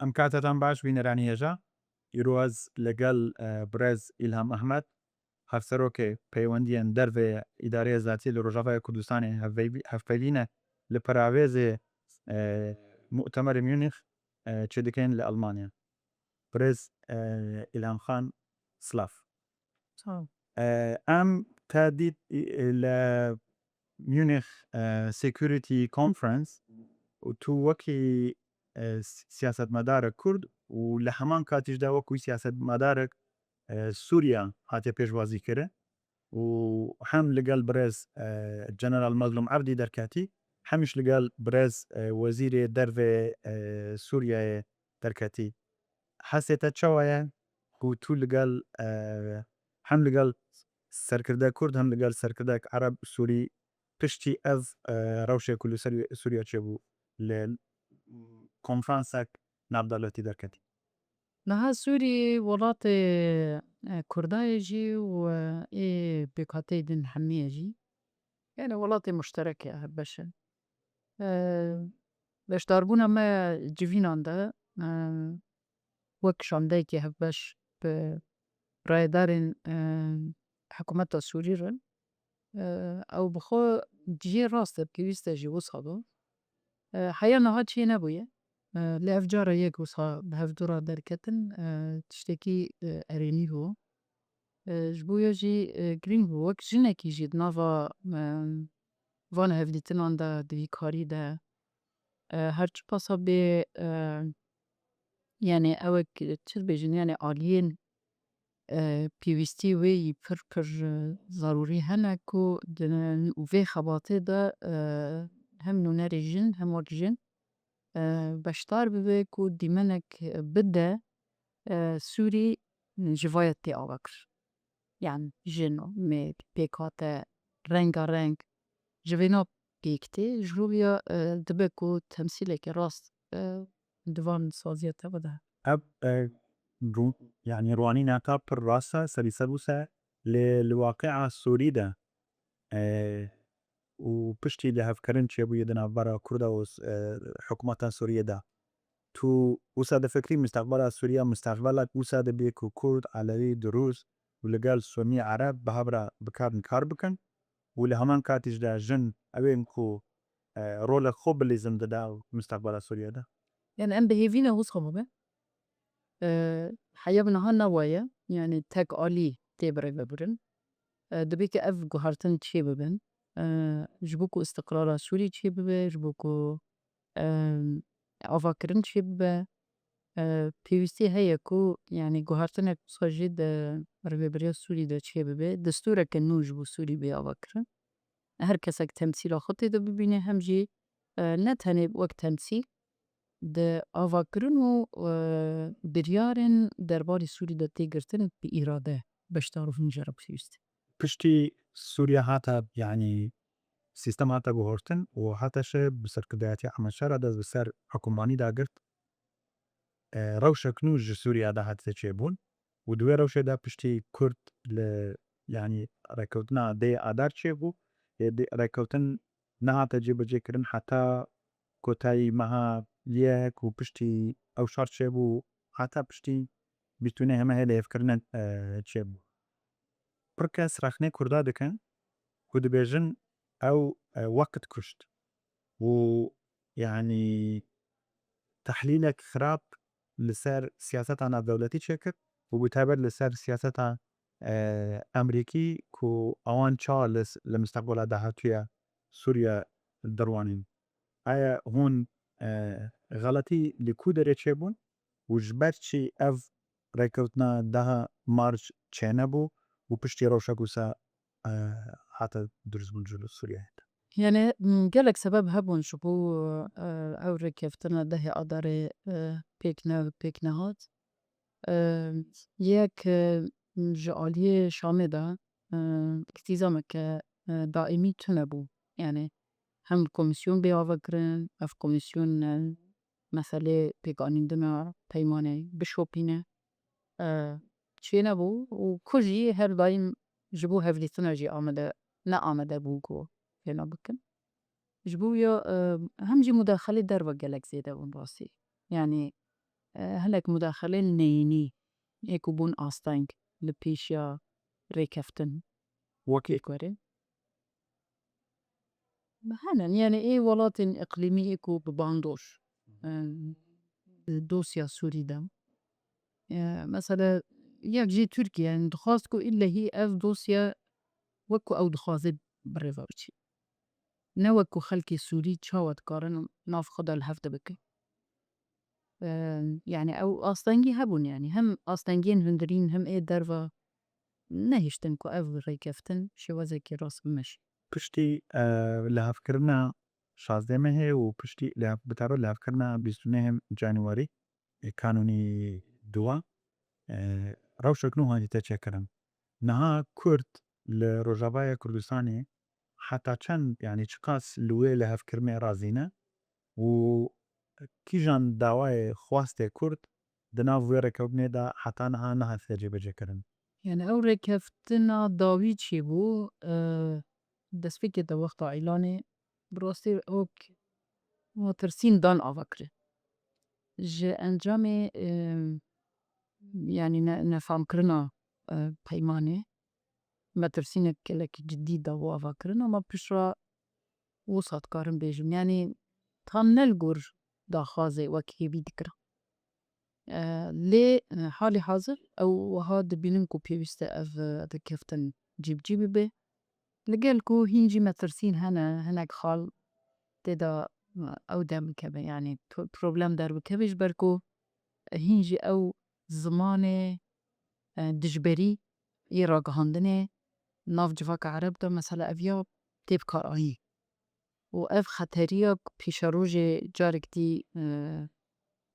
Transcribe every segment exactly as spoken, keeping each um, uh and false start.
Em katetan baş bîneranî hêja. Îro ez li gel, e, birêz Îlham Ehmed, hevserokê peywendiyên derve îdareya zatî li Rojavaya Kurdistanê hevpeyvî-, hevpeyvîne li peravêzê, e, Mu'temerê Munîx, e, çêdikeyin li Elmanya. Birêz, e, Îlham Xan, silav. Sağ ol. E, em te dît, e, li Munich, e, Security Conference û tu wekî, e, s-, siyasetmedarek Kurd û li heman katî jî de wekî siyasetmedarek, e, Sûriya hatiye pêşwazîkirin û hem li gel birêz, e, General Mazlûm Evdî derketî, hem jî li gel birêz, e, Wezîrê Dervê, e, Sûriyeyê derketî. Hesê te çawa ye ku tu li gel, e, hem li gel serkirdek Kurd, hem li gel serkirdek Ereb, Sûrî piştî ev, e, rewşê ku li ser Sûriya çêbû li konferansek navdewletî derketî? Niha Sûrî welatê, e, Kurda ye jî û, e, ê pêkhateyê din hemî ye jî. Yani welatê muşterek e, hevbeş e. E, beşdarbûna me civînan de, e, wek şandeyekê hevbeş bi rayedarên, e, hikûmeta Sûrî re, e, ew bi xwe cihê rast e, pêwîst e jî wisa be. E, heya niha çê nebûye. E, lê ev cara yek wisa bi hevdû re derketin, e, tiştekî, e, erênî bû. E, ji bo ya jî, e, girîng bû. Wek jinekî jî di nava, e, van hevdîtinan de, di vî karî de, e, her çi pasa bê, e, yani ew ek çi dibêjin, yani aliyên, e, pêwîstî wê yî pir pir, e, zarûrî hene ku di vê xebatê de, e, hem nûnerê jin hem wek jin, e, beşdar bibe ku dîmenek bide, e, Sûrî ji vaya tê ava kir. Yani jin, mêr, pêkhate, rengareng ji vêna pêk tê, ji bo vêya, e, dibe ku temsîleke rast, e, di van saziya te bide. Ev, e, ru-, yani ronîneka pir rast e, serî ser wisa, lê li waqia Sûrî de, e, û piştî lihevkirin çêbûye di navbera Kurda û, e, hikûmeta Sûriyê de. Tu wisa difikirî mustaqbela Sûriye mustaqbelek wisa dibê ku Kurd, Elewî, Dirûz û li gel Sunî, Ereb bi hev re bikarin kar bikin û li heman katî jî de jin ew ên ku, e, rolek xwe bilîzin dide mustaqbela Sûriye de? Yani em bi hêvî ne wisa bibe. E, heya bi niha ne wa ye. Yani tek alî tê birêvebirin. E, dibê ku ev guhertin çêbibin. E, ji bo ku îstiqrara Sûrî çêbibe, ji bo ku, e, avakirin çêbibe, e, pêwîstî heye ku, yani guhertinek wisa jî di rêvebiriya Sûrî de çêbibe. Destûreke nû ji bo Sûrî bê avakirin. Her kesek temsîla xwe tê de bibîne, hem jî, e, ne tenê wek temsîl, di avakirin û, e, biryarên derbarê Sûrî de tê girtin bi îrade beşdar û hûn jê re pêwîst e. Piştî Sûriye hate, yanî sîstem hate guhortin û hate şe bi serkirdayetiya Ehmed Şera dest bi ser hukimranî de girt. E, rewşek nû ji Sûriye de hate çêbûn û di wê rewşê de piştî Kurd li, yanî rêkewtina dehê Adar çêbû, lê dê-, rêkewtin nehate cêbicêkirin heta kotayî meha yek û piştî ew şer çêbû, heta piştî bîst û nehê mehê lihevkirine, e, çêbû. Pir kes rexnê Kurda dikin ku dibêjin ew, e, weqt kuşt û, yanî, tehlîlek xirab li ser siyaseta navdewletî çêkir û bi taybet li ser siyaseta, e, Amerîkî ku ewan çawa li s-, li mustaqbela dahatûya Sûriye dirwanîn. Aya hûn, e, xeletî li ku derê çêbûn û ji ber çi ev rêkewtina deha Març çênebû û piştî rewşek wisa, e, hate durustbûn ji Sûriyeyê de? Yani, m, gelek sebeb hebûn ji bo, e, ew rêkeftina dehê Adarê, e, pêk ne-, pêk nehat. E, yek, e, ji aliyê Şamê de, e, îltîzameke, e, daîmî tune bû. Yani, hem komîsyon bê avakirin, ev komîsyon, e, meselê pêkanîndina peymanê bişopîne, e, çênebû û ku jî her daîm ji bo hevdîtina jî amade, ne amade bû ku pêna bikin. Ji bo ya, e, hem jî mudaxilê derve gelek zêde bûn rastî. Yanî e, hinek mudaxilên neyînî ê ku bûn asteng li pêşiya rêkeftin. Wekî? Pêk were. Hene, yani ê welatên iqlîmî ê ku bi bandoş, e, di dosya Sûrî de. E, mesela yek jî Tirkiye, yani dixwast ku illehî ev dosya wek ku ew dixwaze bi rê ve biçî. Ne wek ku xelkê Sûrî çawa dikarin nav xwe de li hev de bikin. E, yani ew astengî hebûn, yani hem astengiyên hundirîn hem ê derva nehiştin ku ev rêkeftin şêwazekî rast bimeşe. Piştî, e, lihevkirina şazdeh mehê û piştî lihev-, bi taybet lihevkirina bîst û nehê Canwarî, e, kanûnî dua, e, rewşek nû hatîte çêkirin. Niha Kurd li Rojavayê Kurdistanê heta çend, yanî çiqas li wê lihevkirinê razî ne û kîjan dawayê xwestê Kurd di nav wê rêkeftinê de heta niha nehatîte cêbecêkirin? Yani ew rêkeftina dawî çêbû, e, destpêkê de wexta îlanê bi rastî ok metirsîn dan ava kirin. Ji encamê, e, yani ne-, nefamkirina, e, peymanê metirsînek gelekî cidî da bû ava kirin, ama piştre wisa dikarim bêjim. Yani tam ne li gor daxwazê wek hêvî dikirin. E, lê, e, halî hazir ew wiha dibînin ku pêwîst e ev, e, rêkeftin cîbicî bibe. Li gel ku hîn jî metirsîn hene, hinek xal tê de, e, ew derbikeve, yani pro-, problem derbikeve ji ber ku hîn jî ew zimanê, e, dijberî yê ragihandinê nav civaka Ereb de mesela ev ya tê bikaranîn. Û ev xeteriya pîşerojê carek dî, e,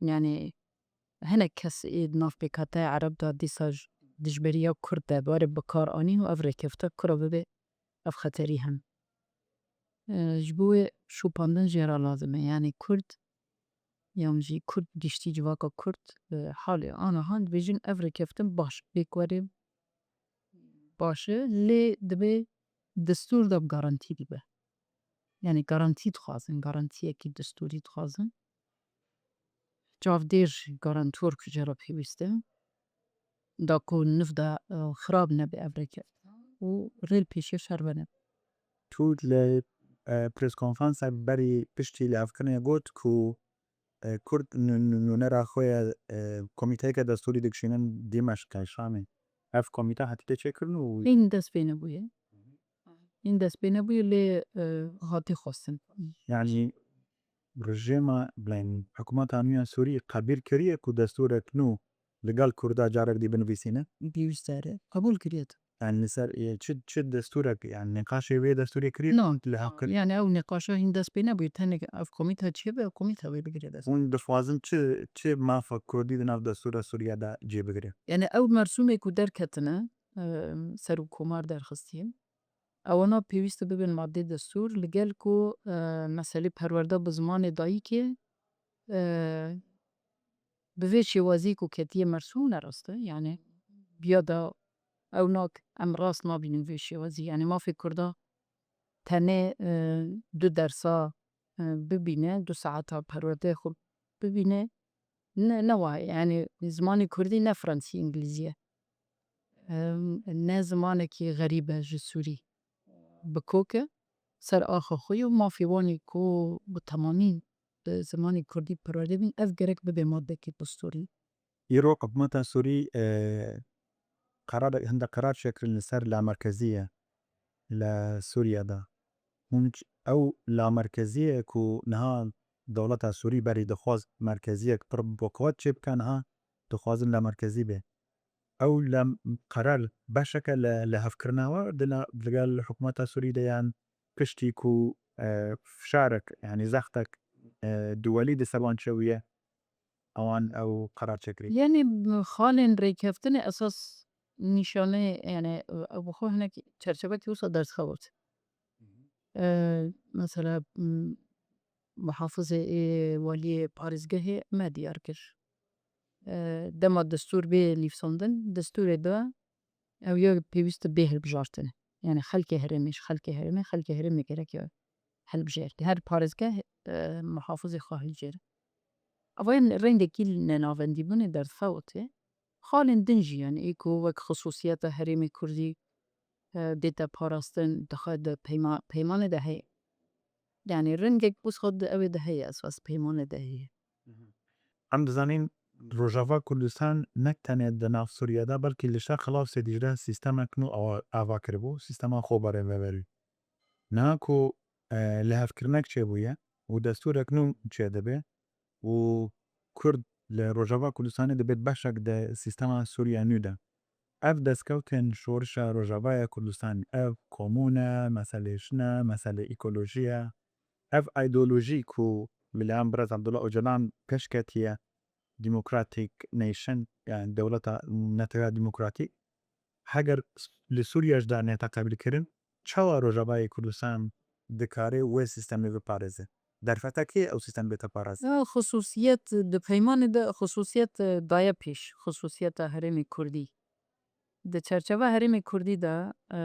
yani hinek kes ê di nav pêkhateya Ereb de dîsa ji dijberiya Kurd de were bikaranîn û ev rêkefte kura bibe ev xeterî hene. E, ji bo wê şopandin jê re lazim e. Yani Kurd, yan jî Kurd giştî civaka Kurd, e, halê aniha dibêjin ev rêkeftin baş pêk were, baş e, lê divê destûr de bi garantî bibe. Yani garantî dixwazin, garantiyekî destûrî dixwazin. Çavdêr garantor ku jê re pêwîst e. Da ku niv de, e, xirab nebe ev rêkeftin û rê li pêşiya şer vene. Tu li, e, preskonferansa berî piştî lihevkirinê got ku, e, Kurd nû-, nû-, nûnera xwe ye, e, komîteyeke destûrî dikişînin Dîmeşqê, Şamê. Ev komîte hatî tê çêkirin û hîn dest pê nebûye. Hîn dest pê nebûye lê, e, hatî xwestin. Yanî rejîma, bileyin, hikûmeta nû ya Sûrî qebîl kiriye ku destûrek nû li gel Kurda carek dî binivîsîne? Pêwîst e, qebûl kiriye. Yani li ser, e, çi, çi destûrek, yani nîqaşê wê destûrê kiriye? Na, li hev kir- yani ew nîqaşa hîn dest pê nebûye. Tenê ev komîta çêbe, ew komîta wê bigire dest. Hûn dixwazin çi, çi mafa Kurdî di nav destûra Sûriye de cêbigire? Yani ew mersûmê ku derketine, e, serokkomar derxistiye. Ewana pêwîst e bibin madê destûr, li gel ku, e, meselê perwerde bi zimanê dayikê, e, bi vê şêwazî ku ketiye mersûm ne rast e. Yani biya da ew nak em rast nabînin vê şêwazî. Yani mafê Kurda tenê, e, du dersa, e, bibîne, du saeta perwerdeyê xwe bibîne. Ne, ne wa ye. Yani zimanê Kurdî ne Fransî, Îngilîzî ye. Em, ne zimanekî xerîb e ji Sûrî. Bi kok e, ser axa xwe ye û mafê wan ê ku bi temamî bi zimanê Kurdî perwerde bîn, ev gerek bibe madekî destûrî. Îro hikûmeta Sûrî, e, qerar, hinde qerar çêkirin li ser lamerkezî ye li Sûriye de. Hûn ç-, ew lamerkezî ye ku niha dewleta Sûrî berî dixwaz merkeziyek pir bi qewet çêbike, niha dixwazin lamerkezî be. Ew lem-, qerar beşeke li, li hevkirina we di na-, digel hikûmeta Sûrî de yan piştî ku, e, fişarek, yanî zextek, e, duwelî di ser wan çêbûye, ewan ew qerar çêkirî. Yanî xalên rêkeftinê esas nîşaneyê, yani ew bi xwe hinek çerçevekî wisa derdixe got. E, mesela, m, muhafizê ê waliyê parêzgehê me diyar kir. E, dema destûr bê nivîsandin, destûrê de ew ya pêwîst e bê hilbijartin. Yani xelkê herêmê, ji xelkê herêmê, xelkê herêmê gerek ya hilbijêre. Her parêzgeh, e, muhafizê xwe hilbijêre. Ev rengekî li nenavendîbûnê derfewtê. Xalên din jî, yanî ê ku wek xisûsiyeta herêmê kurdî, e, bête parastin, dixe di peyma-, peymanê de heye. Yanî rengek wisa di ew ê de heye, esas peymanê de heye. Em dizanîn Rojava Kurdistan ne tenê di nav Sûriye de, belkî li Şerq Lawsê Dîcle sîstemek nû ava, ava kiribû, sîstema Xweberê Veverî. Niha ku, e, lihevkirinek çêbûye û destûrek nû çêdibe û Kurd li Rojava Kurdistanê dibêt beşek di sîstema Sûriye nû de. Ev destkewtên şorişa Rojavaya Kurdistanê, ev komûn e, meselê jin e, meselê ekolojî ye. Ev îdeolojî ku li layan birêz Abdullah Ocalan pêş ketiye, Democratic Nation, yani dewleta netewa demokratîk, heger li Sûriye jî de nehête qebîlkirin, çawa Rojavayê Kurdistan dikare wê sîstemê biparêze? Derfeta kê ew sîstem bête parastin? Ya xisûsiyet di peymanê de xisûsiyet, e, daye pêş, xisûsiyeta herêmê kurdî. Di çerçeva herêmê kurdî de, e,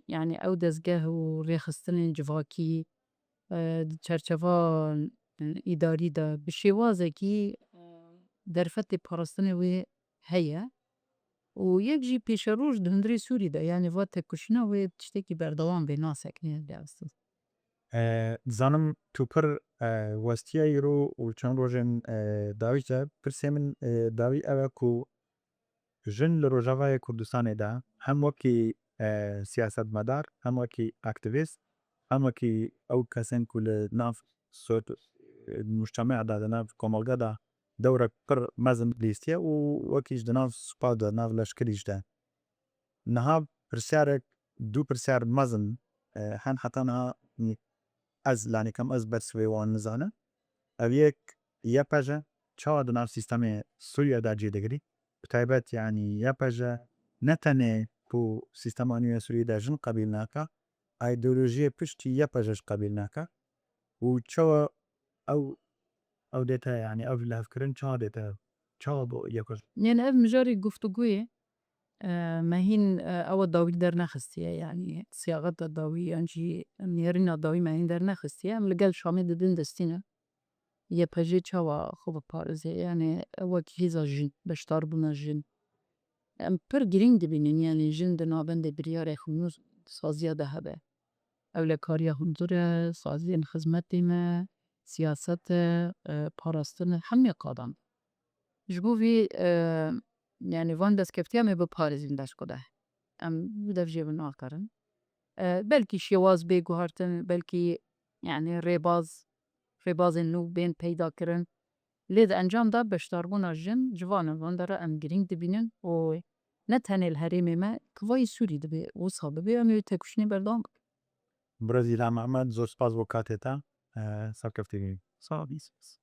yanî ew dezgeh û rêxistinên civakî, e, di çerçeva, e, îdarî de bi şêwazekî, e, derfetê parastinê wê heye û yek jî pêşeroj di hundirê Sûrî de, yanî va têkoşîna wê tiştekî berdewam bê, nasekine lê astin. E, dizanim tu pir, e, westiye îro û çend rojên, e, dawî de pirsê min, e, dawî ew e ku jin li Rojavayê Kurdistanê de hem wekî, e, siyasetmedar, hem wekî aktîvîst, hem wekî ew kesên ku li nav so-, e, mujtema de, di nav komelge de dewrek pir mezin lîstiye û wekî jî di nav spa de, nav leşkerî jî de. Niha pirsyarek, du pirsyar mezin, e, hen heta niha ez, lanî kem ez bersivê wan nizanim. Ev yek Y P J çawa di nav sîstemê Sûriye de cî digirî? Bi taybet, yanî Y P J ne tenê ku sîstema nû ya Sûriyê de jin qebîl nake, îdeolojiyê piştî Y P J jî qebîl nake û çawa ew, ew dête, yanî ev lihevkirin çawa dête, çawa bo Y P J? Yanî ev mijarê guftugûyê, e, me hîn, e, ewa dawî dernexistiye, yanî siyaxeta dawî yan jî nêrîna dawî me hîn dernexistiye. Em li gel Şamê didin destîne. Y P J çawa xwe biparêze, yanî wek hêza jin, beşdarbûna jin. Em pir girîng dibînin, yanî jin di navendê biryarê xwe nû saziya de hebe. Ewlekariya hundir e, saziyên xizmetê me, siyaset e, e, parastin e, hemî qadan. Ji bo vî, e, yanî van destkeftiya me biparêzin dest xwe de. Em bi dev jê bi nakarin. E, belkî şêwaz bê guhartin, belkî, yanî rêbaz, rêbazên nû bên peyda kirin. Lê di encam de beşdarbûna jin, ciwan in van dere em girîng dibînin û ne tenê li herêmê me, tivayî Sûrî dibê, wisa bibê, em ê têkoşînê berdewam bikin. Birêz Îlham Ehmed, zor spas bo katê te. E, serkeftin. Sağ ol, spas.